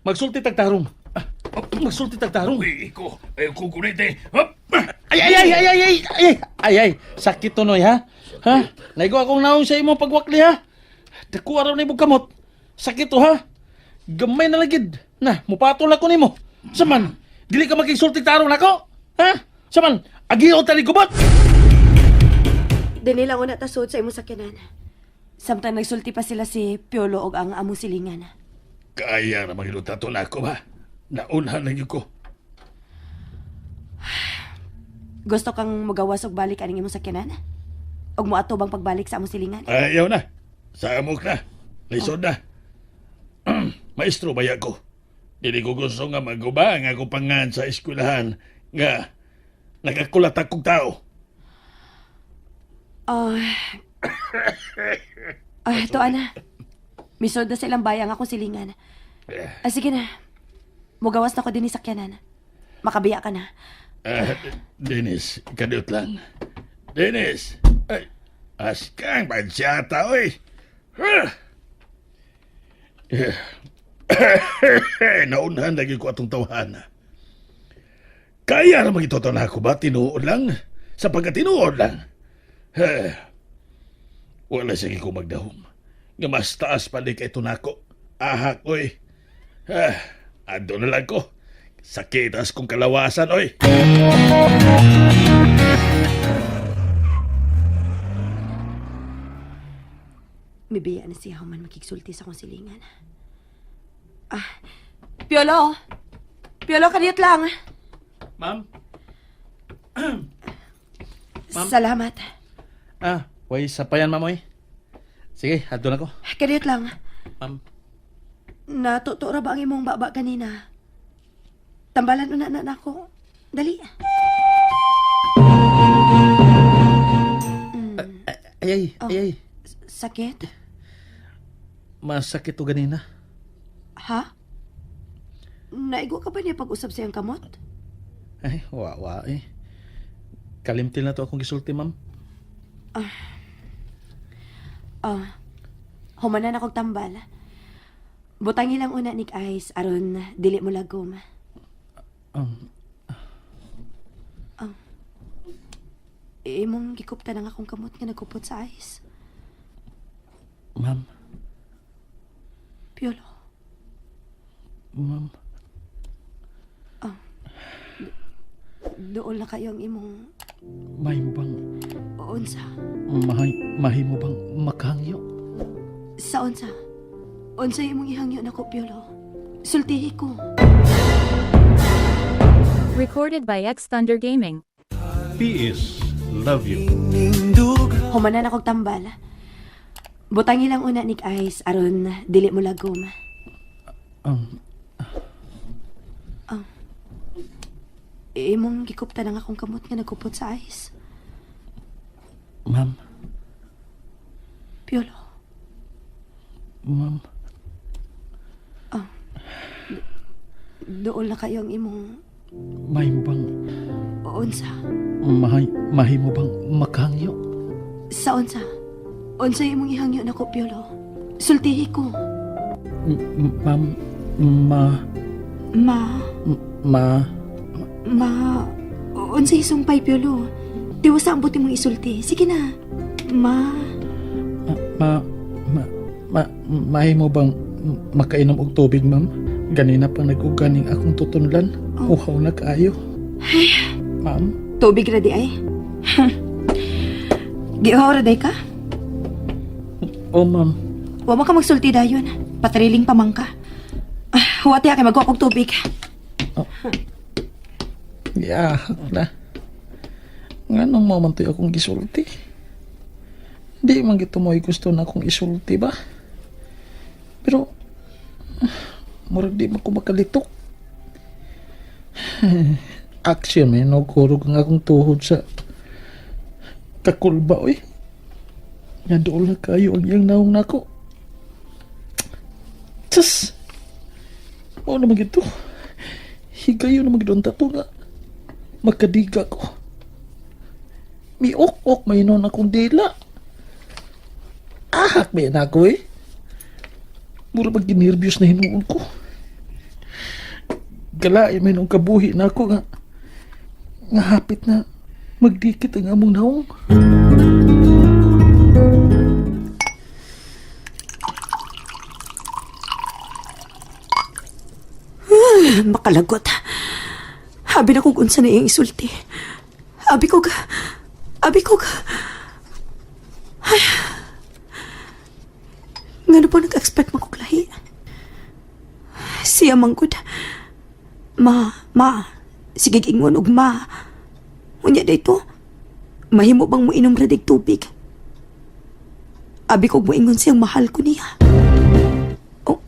magsulti tag tarong. Ah, magsulti tag tarong. Uy, iko. Ayaw ko kunite. Hop! Ay, ay, ay, ay, ay, ay, ay, ay, ay, sakit to, Noy, ha? Ha? Naigo akong naong sa imong pagwakli, ha? Dako araw na imong kamot. Sakit to, ha? Gamay na lagid. Na, mupatol ako nimo. Saman, dili ka makigsulti tarong nako. Ha? Saman, agiyo tali gubot. Dini lang una tasod sa imong sakyanan. Samtang nagsulti pa sila si Piolo og ang among silingan. Kaya na magiluta to na ako ba? Naunhan lang yun ko. Gusto kang mugawas og balik aning imong sakyanan? Og moato bang pagbalik sa among silingan? Ayaw na. Samok na. Lisod na. Maestro baya ko. Dili ko gusto nga maguba ang akong pangan sa eskwelahan nga nakakulat akong tao. Oh. Ay, to ana. Misod na sa ilang bayang akong silingan. Ah, sige na. Mugawas na ko din sakyanan. Makabiya ka na. Ah, Dennis, kadiyot lang. Dennis! Ay, askang bansyata, oy! Ah! Eh, Naunhan lagi ko atong tawhana. Kaya naman ito na ako ba? Tinuod lang? Sa pagkatinuod lang. Eh, wala sige ko magdahom. Nga mas taas pa di kay tunako. Ahak, oy. Ah, ando na lang ko. Sakitas kong kalawasan, oy. Mibiya na siya human makigsulti sa akong silingan. Ah, Piolo! Piolo, kadiyot lang. Ma'am? Salamat. Ah, way sa payan, ma'am, oy. Sige, adto na ko. Kadiyot lang. Ma'am. Natuto ra ba ang imong baba kanina? Tambalan una na nako. Dali. Ay, ay, ay, ay. Sakit? Masakit to ganina. Ha? Naigo ka ba niya pag-usap sa iyang kamot? Ay, wa, wa, eh. Kalimtil na to akong gisulti, ma'am. Oh, humanan akong tambal. Butangi lang una ni Ice aron dili mo lagom. Imong gikupta na nga akong kamot nga nagkupot sa ice. Ma'am, Piolo, ma'am, dool na kayo ang imong mahimo bang unsa. mahimo bang makahangyo? Sa unsa? Unsa imong ihangyo nako, Piolo? Sultihi ko. Recorded by X Thunder Gaming. PS Love you. Humanan akong tambal. Butang ilang una nig ice aron dili mo lagom. Imong gikupta na nga akong kamot nga nagkupot sa ice. Ma'am, Piolo, ma'am, dool na kayo ang imong mahimo bang unsa. mahimo bang makahangyo? Sa unsa? Unsa imong ihangyo nako, Piolo? Sultihi ko. Ma'am, ma Ma, ma ma, unsa isumpay, Piolo? Tiwasa ang buti mong isulti. Sige na. Ma, ma ma ma mahimo bang makainom og tubig, ma'am? Ganina pa nag-uganing akong tutunlan. Uhaw na kaayo. Ma'am, tubig ra di ay. Giuhaw ra day ka? oh ma'am. Wa man ka magsulti dayon. Patriling pa man ka. Ah, huwati kay magwa kog tubig. Yahak na. Nganong mo man to'y akong gisulti? Di man gito mo'y gusto na akong isulti ba? Pero, murag di man ko makalitok. Action eh, no, kurog ang akong tuhod sa kakulba, oy. Nga dool na kayo ang iyang naong nako. Tsus! Mao naman gito. Higayon naman gito ang tato nga. Magkadiga ko. Miok-ok may noon akong dila. Ahak may na ako eh. Mura pag ginervyos na hinuon ko. Galain may nung kabuhi na ako nga. Nga hapit na magdikit ang among naong. Makalagot. Habi na kung unsa na iyang isulti. Abi ko ga. Abi ko ga. Ay. Ngano po nag-expect makuklahi? Siya manggod. Ma, ma. Sige ingon og ma. Unya dito. Mahimo bang moinom ra dig tubig? Abi ko moingon siyang mahal ko niya. Oh.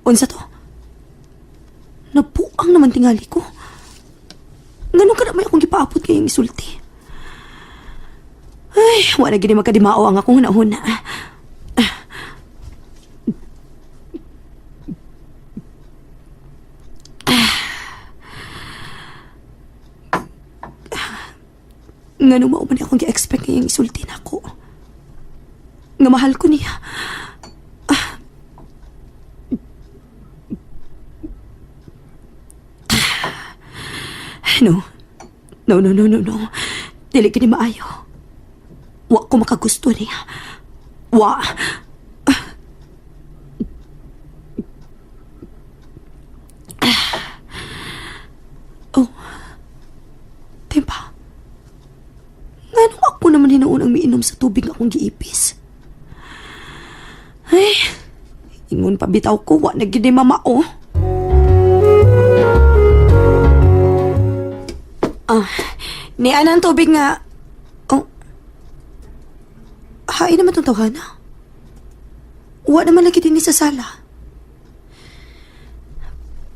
Unsa to? Napuang naman tingali ko. Ganun ka na may akong gipaapot ngayong isulti. Ay, wala gini magkadimao ang akong hunahuna. Ngano mao man akong gi-expect ngayong isulti nako. Nga mahal ko niya. No. No, no, no, no, no. Dili kini maayo. Wa ko makagusto niya. Wa. Oh. Timpa. Ngano ako naman hinuon ang miinom sa tubig nga akong giipis? Ay, ingon pa bitaw ko, wa na gid ni mama oh. Ah, ni ang tubig nga. Oh. Hain naman tong tawhana. Wa naman lagi din sa sala.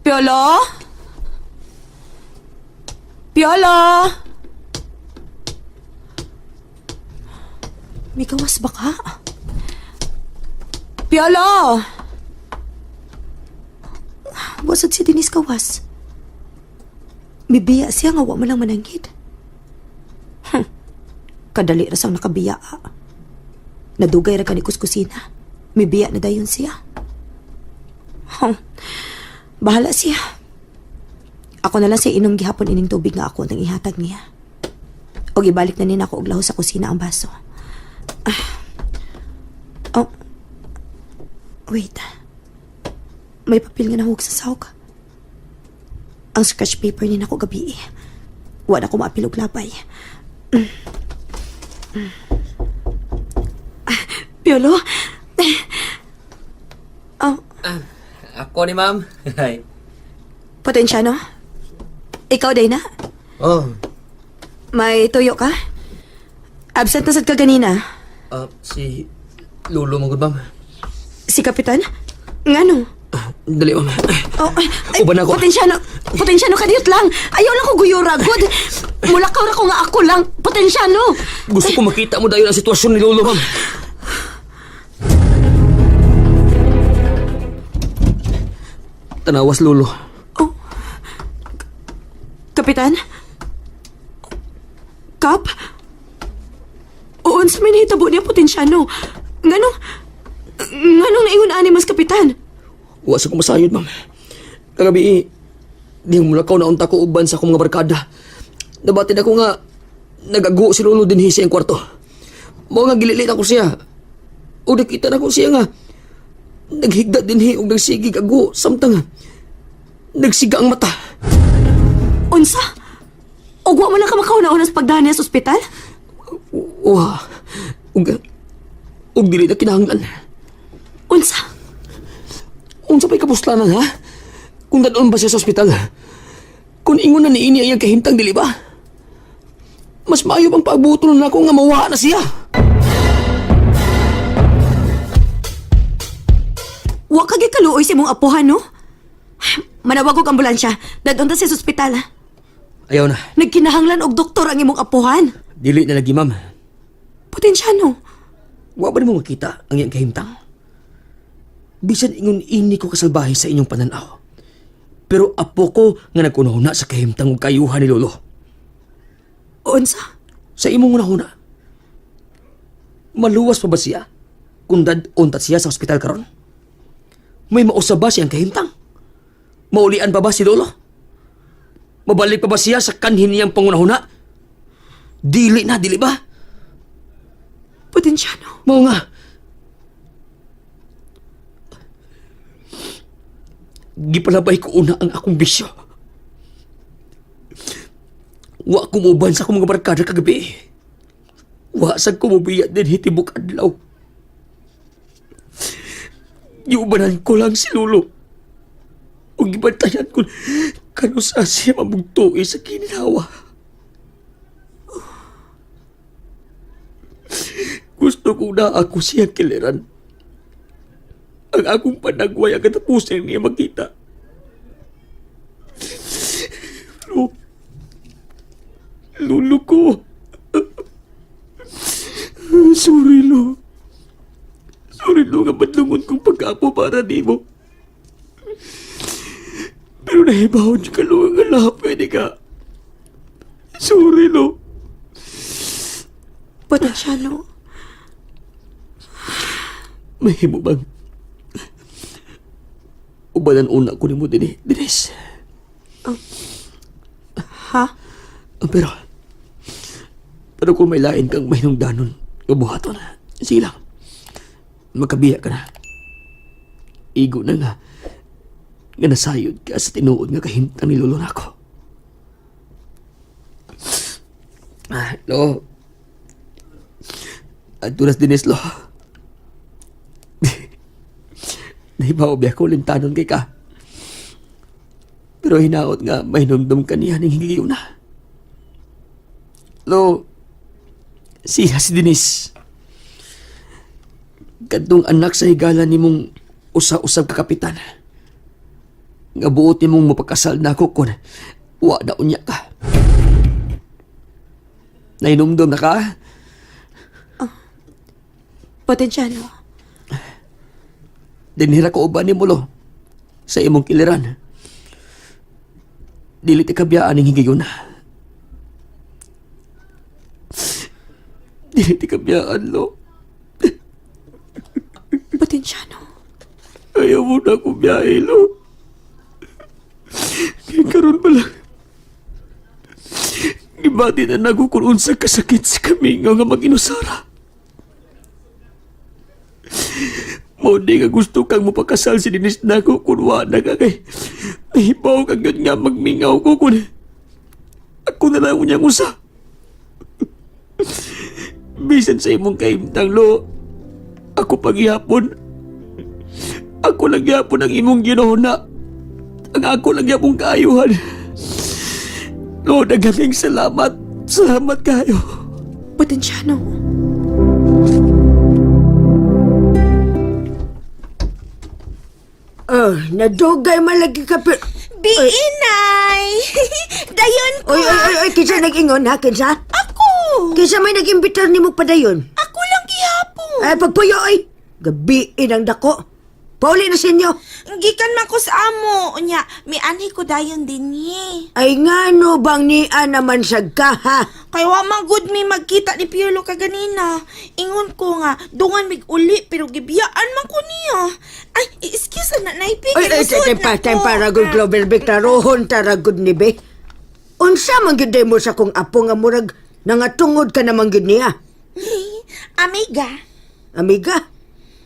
Piolo? Piolo? May gawas ba ka? Piolo! Wasad si Denise kawas. Mibiya siya nga wa man lang mananggid. Kadali ra sang nakabiya. Nadugay ra kani kuskusina. Mibiya na dayon siya. Huh. Bahala siya. Ako na lang siya inom gihapon ining tubig nga ako nang ihatag niya. Og ibalik na ni nako og laho sa kusina ang baso. Ah. Oh. Wait. May papel nga nahug sa sahog. Ang scratch paper ni nako gabi. Wala ko maapil og labay. Ah, Piolo? Oh, Ako ni ma'am. Hi. Potensyano? Ikaw, Dana? Oh, May tuyo ka? Absent na sad ka ganina. Si Lolo mong ma'am. Si Kapitan? Ngano? Dali, ma'am. Oh, ay, Uban ako. Potensyano, Potensyano, kadiyot lang. Ayaw lang ko guyura, good. Mulakaw ra ko nga ako lang. Potensyano. Gusto ko makita mo dayon ang sitwasyon ni Lolo, ma'am. Tanawas, Lolo. Oh. Kapitan? Kap? Oo, unsa may nahitabo niya, Potensyano? Nganong naingon ani mas Kapitan? Wa sa kumasayod, ma'am. Kagabi, eh, di mo lakaw na unta ko uban sa akong mga barkada. Nabatin ako nga, nagago si Lolo din sa iyang kwarto. Mao nga gililit ako siya. O nakita na ko siya nga, naghigda din og nagsigig ago, samtang nagsiga ang mata. Unsa? Og wa man lang ka makauna-una sa pagdahan niya sa ospital? Wa, ug dili na kinahanglan. Unsa? Unsa pa'y kapuslanan, ha? Kung dadon ba siya sa ospital? Kung ingon na niini ang iyang kahimtang, dili ba? Mas maayo pang pagbuto na ako nga mawa na siya. Wa ka gikaluoy sa imong apuhan, no? Manawag og ambulansya. Dadon ta siya sa ospital. Ayaw na. Nagkinahanglan og doktor ang imong apuhan. Dili na lagi, ma'am. Potensyano. Wa ba nimo makita ang iyang kahimtang? Bisan ingon ini ko kasalbahe sa inyong pananaw. Pero apo ko nga nagkunahuna sa kahimtang ug kayuhan ni Lolo. Unsa? Sa imong hunahuna, maluwas pa ba siya kung dad-on ta siya sa ospital karon? May mausa ba siyang kahimtang? Maulian pa ba si Lolo? Mabalik pa ba siya sa kanhin niyang pangunahuna? Dili na, dili ba? Potensyano. Mao nga. Gipalabay ko una ang akong bisyo. Wa kumuban sa akong mga barkada kagabi. Wa sa kumubiya din hitibok adlaw. Giubanan ko lang si Lolo. O gibantayan ko kanusa siya mabugtuoy sa kininawa. Gusto ko na ako siya kiliran. Ang akong panagway ang katapusan niya makita. Lo, Lolo ko. Sorry, Lo. Sorry, Lo, nga badlungon kong pag-apo para nimo. Pero nahibawon siya ka, Lo, nga lahat pwede ka. Sorry, Lo. Potensyano. Mahimo bang ubanan una ko nimo dinhi, Denise? Ha? Pero kung may lain kang mahinungdanon nga buhaton, sige lang. Magkabiya ka na. Igo na nga nga nasayod ka sa tinuod nga kahimtang ni Lolo nako. Ah, Lo. Adto nas Denise, Lo. Nahibaw biya ko lintanon kay ka. Pero hinaot nga mahinumdum ka niya ning higiw na. Lo, siya si Denise. Kadtong anak sa higala nimong usa-usab ka kapitan. Nga buot nimong mapakasal na ako kon wa na unya ka. Nahinumdum na ka? Potensyano. Dinhira ko uban nimo lo sa imong kiliran. Dili ti kabiyaan ning higayon. Dili ti kabiyaan lo. Potensyano. Ayaw mo na akong biyahe lo. Kay karon pa lang. Gibati na nako kung unsa kasakit sa kamingaw nga mag-inusara. Mao di nga gusto kang mapakasal si Denise nako kung wa na ka kay nahibaw ka gyud nga magmingaw ko kung ako na lang unyang usa. Bisan sa imong kahimtang, Lo, ako paghihapon. Ako lang gihapon ang imong ginuhuna. Ang ako lang gihapon kaayuhan. Lo, daghaning salamat. Salamat kayo. Potensyano. Oh, nadugay malagi ka pero... Biinay! Dayon ko! Oy, oy, oy, oy, kinsa nag-ingon ha, kinsa? Ako! Kinsa may nag-imbitar nimo padayon? Ako lang gihapon. Ay, pagpuyo, oy! Gabiin ang dako. Pauli na sa inyo. Gikan man ko sa amo. Unya, mianhi ko dayon dinhi. Ay nga no bang nia naman sa ka, ha? Kay wa man gud mi magkita ni Piolo kaganina. Ingon ko nga, dungan mig uli pero gibiyaan man ko niya. Ay, excuse na nay Pi, Oy, kay ay, musuot tempa, na ko. tempa, ragod Clover Big, tarohon, taragod ni be. Unsa man gyud mo sa kong apo nga murag nangatungod ka naman gyud niya. Amiga. Amiga?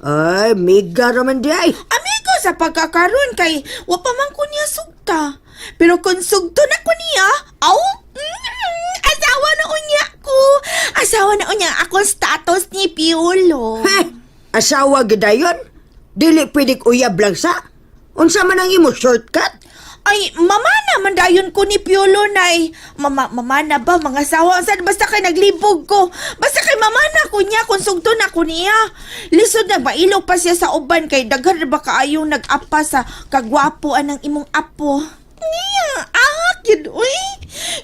Ay, miga raman di ay. Amigo sa pagkakaroon kay wa pa man ko niya sugta. Pero kung sugto na ko niya, aw, asawa na unya ko. Asawa na unya akong status ni Piolo. Heh, asawa gyud dayon? Dili pwede uyab lang sa. Unsa man ang imo shortcut? Ay, mama na man dayon ko ni Piolo nay. Mama, mama na ba mga sawa? Saan basta kay naglibog ko. Basta kay mama na ko niya kung sugto na ko niya. Lisod nagbailog pa siya sa uban kay daghan ra ba kaayong nag-apa sa kagwapo anang imong apo. Niya, ah, yun, uy.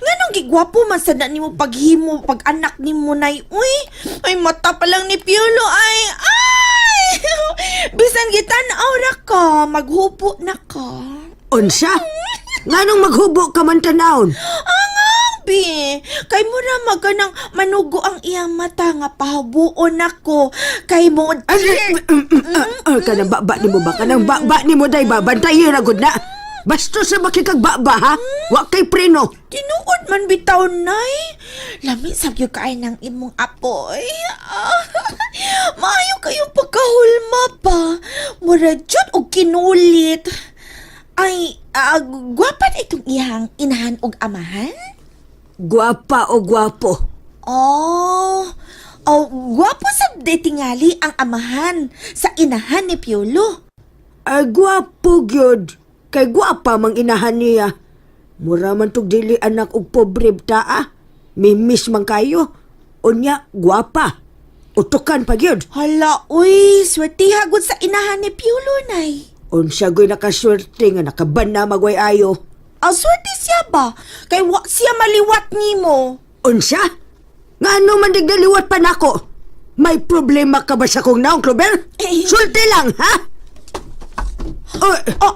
Nganong gigwapo man sa na nimo paghimo, pag anak nimo nay, uy. Ay, mata pa lang ni Piolo, ay, ay. Bisan gitan-aw ra ka, maghupo na ka. Unsa? Nganong maghubo ka man tanawon? Ang abi, kay mura maganang manugo ang iyang mata nga pahubuon nako. Kay mo Ay, ay, kanang baba nimo ba? Kanang baba nimo day ba? Bantayin ra gud na. Basto sa makikag baba ha? Wa kay preno. Tinuod man bitaw nay. Lami sa gyud kay ng imong apoy. Maayo kayo pagkahulma pa. Mura jud og kinulit. Ay, gwapa na itong iyang inahan og amahan? Guwapa o gwapo. Oh, oh, gwapo sa tingali ang amahan sa inahan ni Piolo. Ay gwapo gyud. Kay gwapa mang inahan niya. Mura man tug dili anak og pobre taa. Mimis man kayo. Unya gwapa. Utukan pa gyud. Hala, uy, swertiha gud sa inahan ni Piolo, nay. Unsa goy nakaswerte nga nakaban na magway ayo. Ang swerte siya ba? Kay wa siya maliwat nimo. Unsa? Nga ano man nagdaliwat pa nako? May problema ka ba sa kong naong, Clover? Eh. Sulti lang, ha? Oh, Oh,